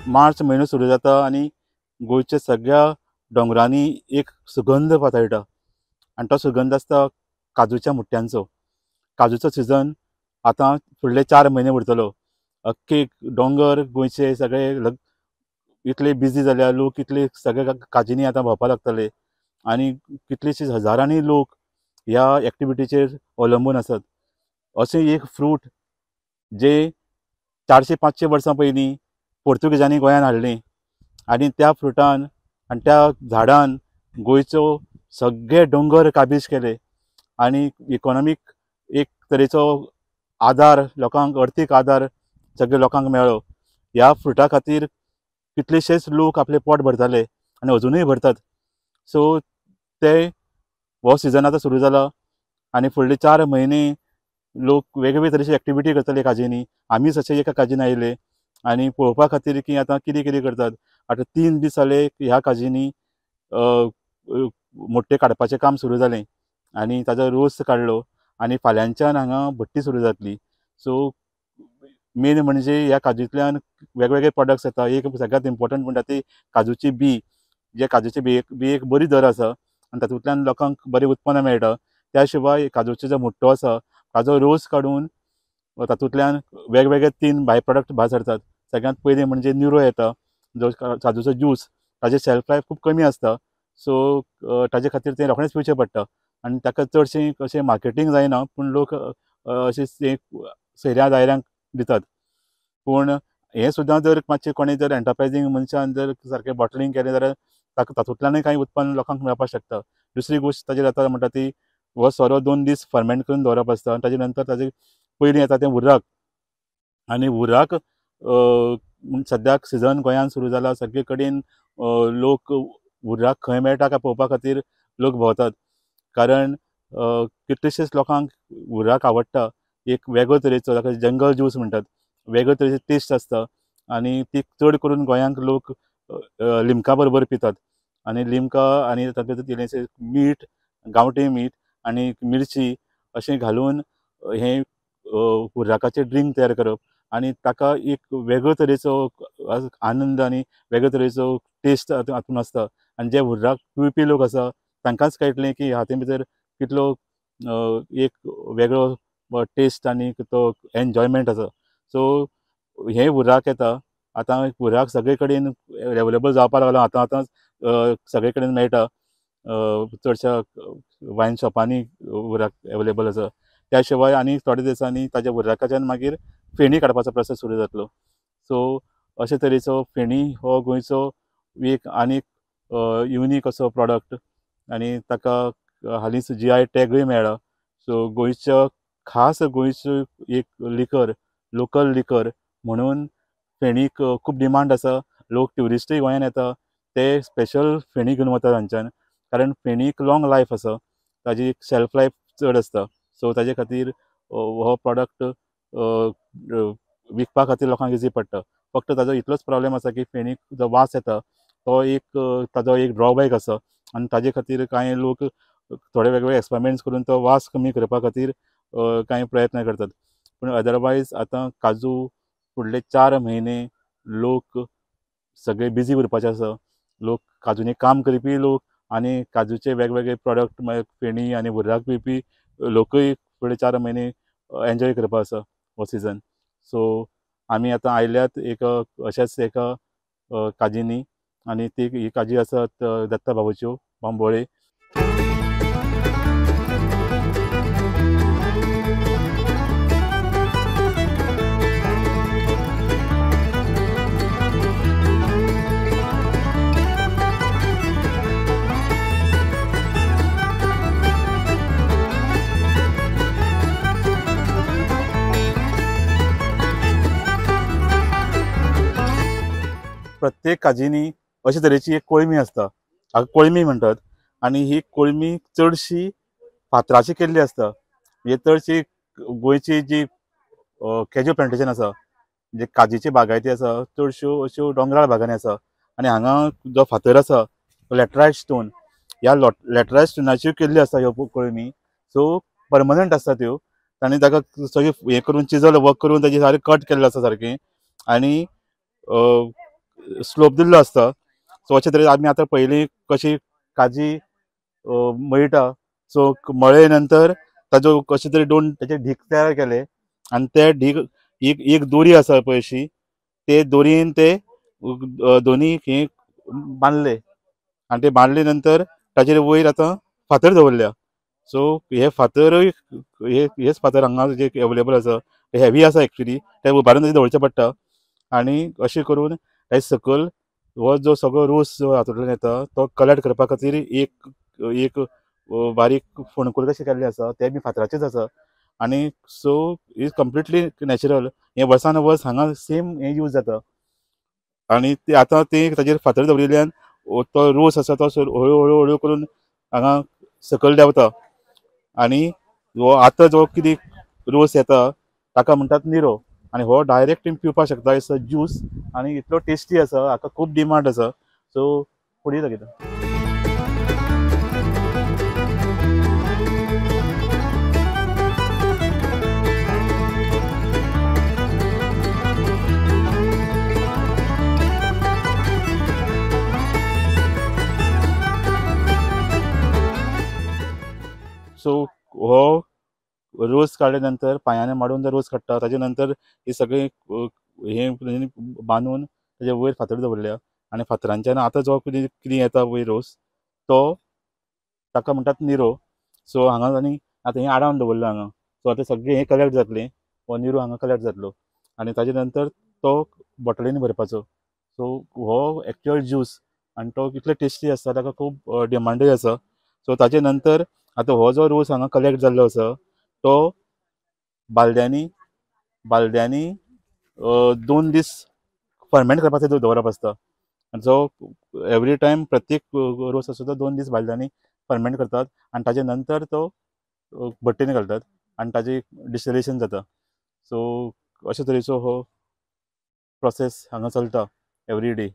मार्च म्हयनो सुरू जाता आनी गोंयच्या सगळ्या दोंगरांनी एक सुगंध पातळटा आनी तो सुगंध आसता काजूच्या मुट्ट्यांचो। काजूचो सिजन आतां फुडले 4 म्हयने उरतलो। अख्खे दोंगर गोंयचे सगळे इतले बिजी जाल्या, लोक इतले सगळे काजींनी आतां भोंवपाक लागतले आनी कितलेशेच हजारांनी लोक ह्या एक्टिविटीचेर अवलंबून आसात। अशें एक फ्रूट जे 400-500 वर्सां पयलीं पोर्तुगेजांनी गोंयांत हाडलें आनी त्या फ्रुटान आनी त्या झाडान गोंयचो सगळे दोंगर काबीज केले आनी इकॉनॉमीक एक तरेचो आदार लोकांक, अर्थीक आदार सगळे लोकांक मेळ्ळो। ह्या फ्रुटा खातीर कितलेशेच लोक आपले पोट भरताले आनी अजुनूय भरतात। सो ते हो सिजन आतां सुरू जाला आनी फुडले 4 म्हयने लोक वेगवेगळे तरेची एक्टिविटी करतले काजींनी। आमी अशे एका काजीन आयले आनी पळोवपा खातीर की आतां कितें कितें करतात। आतां 3 दीस जाले ह्या काजींनी मोट्टे काडपाचें काम सुरू जालें आनी ताजो रोस काडलो आनी फाल्यांच्यान हांगा भट्टी सुरू जातली। सो मेन म्हणजे ह्या काजूंतल्यान वेगवेगळे प्रोडक्ट्स येता। एक सगळ्यांत इम्पोर्टंट म्हणटा ती काजूची बी, जे काजूचे बियेक बरी दर आसा आनी तातूंतल्यान लोकांक बरें उत्पन्न मेळटा। त्या शिवाय काजूचो जो मुट्टो आसा ताजो रोस काडून तातूंतल्यान वेगवेगळे 3 बाय प्रोडक्ट भायर सरतात। सगळ्यांत पयलीं म्हणजे निरो येता, जो काजूचो ज्यूस, ताजे शेल्फ लायफ खूब कमी आसता। सो ताजे खातीर तें रोखडेंच पिवचें पडटा आनी ताका चडशें अशें मार्केटींग जायना, पूण लोक अशें सोयऱ्या दायऱ्यांक दितात। पूण हें सुद्दां जर मातशें कोणें जर एंटरप्रायजींग मनशान जर सारकें बॉटलिंग केलें जाल्यार ताका तातूंतल्यानूय कांय उत्पन्न लोकांक मेळपाक शकता। दुसरी गोश्ट ताजेर जाता म्हणटा ती हो सोरो 2 दीस फर्मेंट करून दवरप आसता आनी ताजे नंतर ताजे पयलीं येता तें हुर्राक आनी हुर्राक सद्याक सिजन गोंयांत सुरू जाला। सगळे कडेन लोक हुर्राक खंय मेळटा काय पळोवपा खातीर लोक भोंवतात, कारण कितलेशेच लोकांक हुर्राक आवडटा। एक वेगळो तरेचो, ताका जंगल ज्यूस म्हणटात, वेगळे तरेची टेस्ट आसता आनी ती चड करून गोंयांत लोक लिमका बरोबर पितात आनी लिमका आनी तातूंत इल्लेशें मीठ, गांवठी मीठ आनी मिरची अशें घालून हें हुर्राकाचें ड्रिंक तयार करप आनी ताका एक वेगळो तरेचो आनंद आनी वेगळे तरेचो टेस्ट हातूंत आसता। आनी जे हुर्राक पिवपी लोक आसा तांकांच कळटलें की हातूंत भितर कितलो एक वेगळो टेस्ट आनी तो एन्जॉयमेंट आसा। सो हें हुर्राक येता। आतां हुर्राक सगळे कडेन अवेलेबल जावपाक लागला, आतां आतां सगळे कडेन मेळटा, चडश्या वायन शॉपांनी हुर्राक अवेलेबल आसा। त्या शिवाय आनी थोड्या दिसांनी ताज्या हुर्राकाच्यान मागीर फेणी काडपाचो प्रोसेस सुरू जातलो। सो अशे तरेचो फेणी हो गोंयचो एक आनीक युनीक असो प्रोडक्ट आनी ताका हालींच GI टॅगूय मेळ्ळा। सो गोंयचो खास गोंयचो एक लिकर, लोकल लिकर म्हणून फेणीक खूब डिमांड आसा। लोक ट्युरिस्टूय गोंयांत येता ते स्पेशल फेणी घेवन वतात हांगच्यान, कारण फेणीक लॉंग लायफ आसा, ताजी शेल्फ लायफ चड आसता। सो ताजे खातीर हो प्रोडक्ट विकपा खातीर लोकांक इजी पडटा। फक्त ताजो इतलोच प्रॉब्लेम आसा की फेणीक जो वास येता तो एक ताजो एक ड्रॉबॅक आसा आनी ताजे खातीर कांय लोक थोडे वेगवेगळे एक्सपेरिमेंट्स करून तो वास कमी करपा खातीर कांय प्रयत्न करतात। पूण अदरवायज आतां काजू फुडले 4 म्हयने लोक सगळे बिजी उरपाचे आसा। लोक काजूनी काम करपी लोक आनी काजूचे वेगवेगळे प्रोडक्ट म्हळ्यार फेणी आनी हुर्राक पिवपी लोकूय फुडले 4 म्हयने एन्जॉय करपा आसा हो सिजन। सो आमी आतां आयल्यात एक अशेंच एका काजींनी आनी ती ही काजी आसा दत्ता बाबूच्यो बांबोळे। प्रत्येक काजींनी अशे तरेची एक कोळमी आसता, हाका कोळमी म्हणटात आनी ही कोळमी चडशी फातराची केल्ली आसता। म्हणजे चडशी गोंयची जी केजू प्लांटेशन आसा, म्हणजे काजीची बागायती आसा, चडश्यो अश्यो दोंगराळ भागांनी आसा आनी हांगा जो फातर आसा लॅटरायट स्टोन, ह्या लॅटरायट स्टोनाच्यो केल्ल्यो आसा ह्यो कोळमी। सो परमनंट आसता त्यो आनी ताका सगळें हें करून चिजल वर्क करून ताजें सारकें कट केल्लें आसा सारकें आनी स्लोप दिल्लो आसता. सो अशे तरेन आमी आतां पयलीं कशी काजी मळटा, सो मळ्ळे नंतर ताजो कशे तरी दोन ताचे ढीक तयार केले आनी ते ढीक एक एक दोरी आसा पळय अशी, ते दोरयेन ते दोनी हे बांदले आनी ते बांदले नंतर ताचेर वयर आतां फातर दवरल्या. सो हे फातरूय हेच फातर हांगा जे अवेलेबल आसा, ते हेवी आसा एक्चुली, ते उबारून तशें दवरचें पडटा. आनी अशें करून हे सकयल हो जो सगळो रोस जो हातूंतल्यान येता तो कलेक्ट करपा खातीर एक एक बारीक फोंडकूल कशें केल्लें आसा, तें बी फातराचेच आसा. आनी सो is completely natural, हें वर्सान वर्स हांगा सेम हें यूज जाता. आनी ते आतां ते ताजेर फातर दवरिल्ल्यान तो रोस आसा तो हळू हळू हळू करून हांगा सकयल देंवता. आनी हो आतां जो कितें रोस येता ताका म्हणटात निरो, आनी हो डायरेक्ट तुमी पिवपाक शकता, it's a juice आनी इतलो टेस्टी आसा, हाका खूब डिमांड आसा. सो फुडें दाखयता. सो हो रोस काडले नंतर पांयांनी मारून जो रोस काडटा ताजे नंतर हे सगळे हे बांदून ताजे वयर फातर दवरल्या आनी फातरांच्यान आतां जो कितें कितें येता वयर रोस तो ताका म्हणटात निरो. सो हांगा आनी आतां हें आडावन दवरलां हांगा. सो आतां सगळें हें कलेक्ट जातलें, हो निरो हांगा कलेक्ट जातलो आनी ताजे नंतर तो बॉटलींनी भरपाचो. सो हो एक्चुअल ज्यूस आनी तो इतलो टेस्टी आसता, ताका खूब डिमांडूय आसा. सो ताजे नंतर आतां हो जो रोस हांगा कलेक्ट जाल्लो आसा तो बालद्यांनी बालद्यांनी 2 दीस फर्मेंट करपाक दवरप आसता. जो एवरी टायम प्रत्येक रोस आसा तो 2 दीस बालद्यांनी फर्मेंट करतात आनी ताजे नंतर तो भट्टेन घालतात आनी ताजे डिस्टिलेशन जाता. सो अशे तरेचो हो प्रोसेस हांगा चलता एवरी डे.